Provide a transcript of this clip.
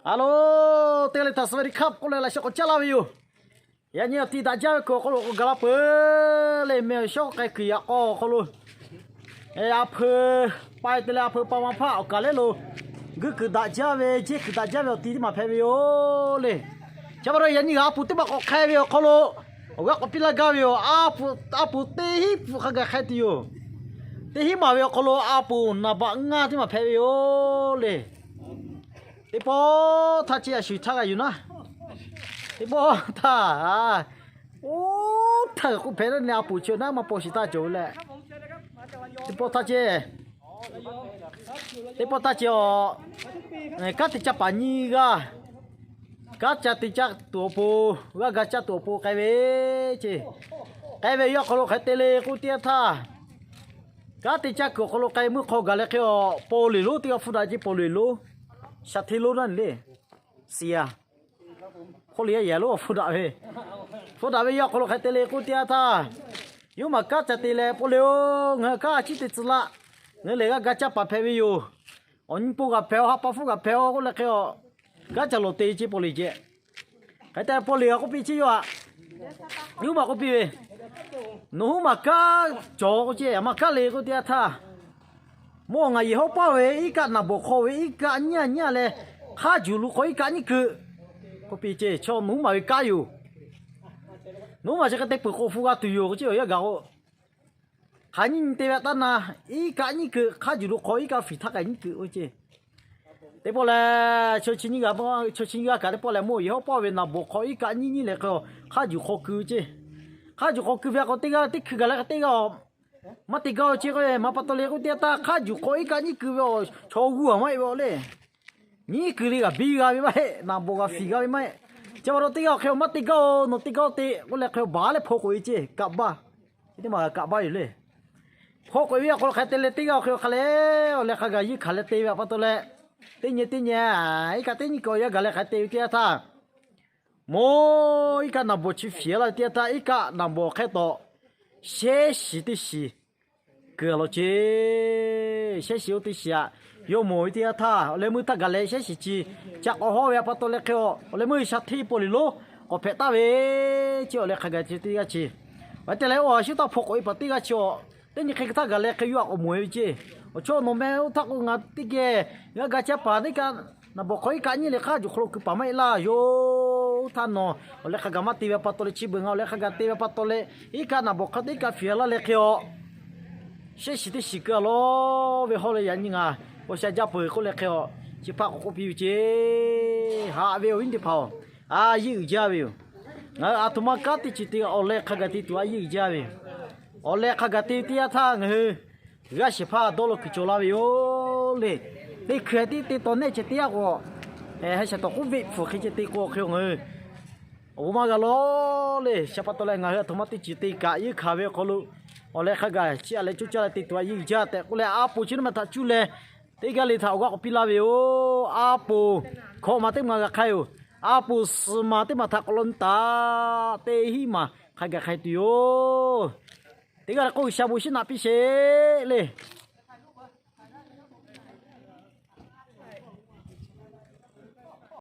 Alo, teˇ g'aˇ le htaꞈ สวัสดีครับ k'oˆ leh laꞈ sheh k'awꞈ caˉ laˇ ve yoˬ. Yaꞈ nyi awˬ ti daꞈ jaˇ ve kuiˬ awˬ hk'aw lo k'awꞈ gaˬ la peuˬ le. Mehˬ awˬ shawˉ k'ai kuiˬ yaꞈ k'aw awˬ hk'aw lo, a hpeu pai te leh a hpeu pa ma hpaˇ awˬ kaˍ lehˉ lo, guˇ kuiˬ daꞈ jaˇ ve, jehˇ kuiˬ daꞈ jaˇ ve awˬ ti teˇ maˬ hpehꞈ ve yoˬ le. Chi pa taw yaꞈ nyi g'aꞈ a poˍ teˇ maˬ k'awꞈ hk'ai ve awˬ hk'aw lo awˬ g'aˇ k'awꞈ piˇ laˇ gaˇ ve yoˬ. A poˍ teˇ hinˉ pfuhꞈ hk'a gaˬ hk'ai tuˬ yoˬ. Teˇ hinˉ maˬ ve awˬ hk'aw lo a poˍ naˍ baꞈ ngaˇ teˇ maˬ hpehꞈ ve yoˬ le. Teˇ pawˆ htaˇ ceh a shuˍ htaˇ g'a yuˬ naˉ. Teˇ pawˆ htaˇ, oˇ htaˇ k'oˆ hpehꞈ la ne, a poˍ chi naˉ maˇ paw shiˍ htaˇ cawˬ ve leh. Teˇ pawˆ htaˇ ceh, teˇ pawˆ htaˇ ceh a, kanˉ te caˇ paˍ nyiˇ g'aˇ, kanˉ ca te caˇ tuˬ awˬ pon, g'aˇ ga caˇ tuˬ awˬ pon k'ai ve ce. K'ai ve yawˇ hk'aw lo hk'aˬ hk'e te le k'oˆ teˇ yanˇ htaˇ, kanˉ te caˇ kuiˬ awˬ hk'aw lo k'ai meuˇ hk'aw gaˬ leh hk'e a, paw leˬ lonˉ teˇ g'aˇ hpfuhˇ daꞈ ce, paw leˬ lonˉ, shaˍ hteˇ lonˉ naˉ le, siˍ a, hk'oˆ le yaˇ yehˬ lonˉ hpfuhˇ daꞈ ve, hpfuhˇ daꞈ ve yawˇ hk'aw lo hk'aˬ hk'e te le k'oˆ teˇ yanˇ htaˇ, yawˇ maˬ kanˉ ca te leh, paw leˬ oˬ, ngaˬ hui kanˉ a ciˉ te tcuh laˇ. Ngaˬ hui lehˬ g'aˇ ga caˇ paˍ hpehꞈ ve yoˬ. Awˬ nyi po g'aꞈ hpehꞈ-oˬ, ha pa hpfuhˇ g'aꞈ hpehꞈ-oˬ k'oˆ leh hk'e a, kanˉ ca lawˬ te ce paw leˬ ceh. Hk'e te paw leˬ g'a k'oˆ piˇ ce yoˬ aꞈ. Yawˇ maˬ k'oˆ piˇ ve, nawˬ huˉ maˬ kanˉ cawˬ k'oˆ ce, a maˇ kanˉ le k'oˆ teˇ yanˇ htaˇ, mawˇ ngaˬ yehˬ hawˉ paˇ ve iˉ kaˆ naˍ bawˬ hk'aw ve iˉ kaˆ nyiˇ a nyiˇ a leh, hk'aˇ juˬ lo hk'aw iˉ kaˆ nyiˇ keu k'oˆ piˇ ce. Chaw nawˬ huˉ maˬ ve kanˉ yoˬ. Nawˬ huˉ maˬ chi hk'e te peuˬ k'o hpu g'a tuˬ yoˬ k'oˆ ce, awˬ yanˇ gaˬ k'o, hk'aˬ nyiˇ nyi te ve taˇ na, iˉ kaˆ nyiˇ keu, hk'aˇ juˬ lo hk'aw iˉ kaˆ fiˍ htaˇ k'ai nyiˇ keu k'oˆ ce. Teˇ pawˆ lehˬ, chaw chi nyiˇ g'aˇ kaꞈ teˇ pawˆ lehˬ, mawˇ yehˬ hawˉ paˇ ve naˍ bawˬ hk'aw iˉ kaˆ nyiˇ nyiˇ leh hk'e a, hk'aˇ juˬ hk'aw keu ce. Hk'aˇ juˬ hk'aw keu ve a k'o, teˇ g'aˇ teˇ hkui gaˬ leh hk'e teˇ g'aˇ maˇ te gaˇ-o ce k'o, maˇ pa taw le k'oˆ teˇ yanˇ htaˇ, hk'aˇ juˬ hk'aw iˉ kaˆ nyiˇ keu ve a, chaw g'uˇ a maˇ heˆ ve a le. Nyiˇ keu le g'a biˇ g'a ve maˇ heˆ, naˍ bawˬ g'a fiˍ g'a ve maˇ heˆ. Chi pa taw teˇ g'aˇ hk'e a maˇ te gaˇ-o, nawˬ te gaˇ-o te k'oˆ leh hk'e a baˬ leh hpaw k'oꞈ e ce, kaꞈ baˇ. Teˇ maˬ kaꞈ baˇ yoˬ le. Hpaw k'oꞈ e ve a k'o hk'e te leh teˇ g'aˇ hk'e a hk'a leh, awˬ leh hk'a gaˬ yeˇ hkanˍ leh te ve a pa taw leh, teˇ nyi teˇ nyi, iˉ kaˆ teˇ nyiˇ keu awˬ yanˇ gaˬ leh hk'a te ve teˇ yanˇ htaˇ, mawˇ iˉ kaˆ naˍ bawˬ chi fiˍ laˇ ve teˇ yanˇ htaˇ, iˉ kaˆ naˍ bawˬ hk'e tawꞈ shehˉ shiˍ teˇ shiˍ keu a law ce. Shehˉ shiˍ oˇ teˇ shiˍ aꞈ, yawˇ mawˬ ve teˇ yanˇ htaˇ, awˬ leh meuˇ htaˇ gaˬ leh shehˉ shiˍ chi ca k'awꞈ hawˇ ve a pa taw leh hk'e a, awˬ leh meuˇ shaˍ hteˇ paw leˬ lonˉ k'awꞈ hpehꞈ taˍ ve ce. Awˬ leh hk'a gaˬ chi teˇ g'aˇ chi, awˬ te leh oˇ a shu htaˇ hpaw k'oꞈ e paˍ teˇ g'aˇ chi a, teˇ nyi hk'e htaˇ gaˬ leh hk'e yawˇ a k'awꞈ mawˬ e ve ce. Awˬ chaw nawˬ meh oˇ htaˇ k'o ngaˬ teˇ geh g'a ga caˇ paˍ teˇ kaꞈ naˍ bawˬ hk'aw iˉ kaˆ nyiˇ leh hk'aˇ juˬ hk'aw lo keu paˍ maˇ heˆ laˇ yoˬ. Oˇ htaˇ nawˬ awˬ leh hk'a gaˬ maˇ te ve a pa taw leh chi beuꞈ ngaˬ awˬ leh hk'a gaˬ te ve a pa taw leh, iˉ kaˆ naˍ bawˬ hk'aw teˇ kaˆ fiˍ laˇ leh hk'e a, shehˉ shiˍ teˇ shiˍ keu a law ve hawˇ leh yaꞈ nyi ngaˬ awˬ sha jaˇ peuˬ k'oˆ leh hk'e a, chi hpaˇ k'awꞈ k'oˆ piˇ ve ce. Haꞈ ve awˬ viˉ teˇ hpaˍ-oˬ, a yeˇ uiˍ jaˇ ve yoˬ. Ngaˬ hui aˬ htoꞈ ma kanˉ teˇ ceuˬ te awˬ leh hk'a gaˬ te tuˬ a yeˇ uiˍ jaˇ ve yoˬ. Awˬ leh hk'a gaˬ te ve teˇ yanˇ htaˇ ngaˬ hui g'aˇ shehˍ hpaˇ dawˇ law kuiˬ cawˬ laˇ ve yoˬ le. Teˇ hkui tiˉ te taw nehˆ ceh teˇ yanˇ k'o, ha shaˍ tawˍ k'oˆ ve hpfuhˍ hk'e ceh te k'o hk'e ngaˬ hui awˬ bon maˇ g'a law le. Sha pa taw leh ngaˬ hui aˬ htoꞈ ma teˇ ceuˬ te kaꞈ yeˇ hkanˍ ve awˬ hk'aw lo, awˬ leh hk'a gaˬ chiˇ aꞈ leh coˇ caˇ leh te tuˬ a yeˇ uiˍ jaˇ tehꞈ k'oˆ leh, a poˍ chi teˇ maˬ htaꞈ cuˇ leh teˇ g'aˇ le htaꞈ awˬ g'aˇ k'awꞈ piˇ laˇ ve yoˬ. A poˍ hkawꞈ maˬ teˇ maˬ g'a hk'ai yoˬ. A poˍ suhˍ maˬ teˇ maˬ htaꞈ k'awꞈ law nyi taˍ, teˇ hinˉ maˬ hk'a gaˬ hk'ai tuˬ yoˬ. Teˇ g'aˇ le k'oˆ G'uiˬsha bon shinˉ naꞈ piˇ sheˍ le.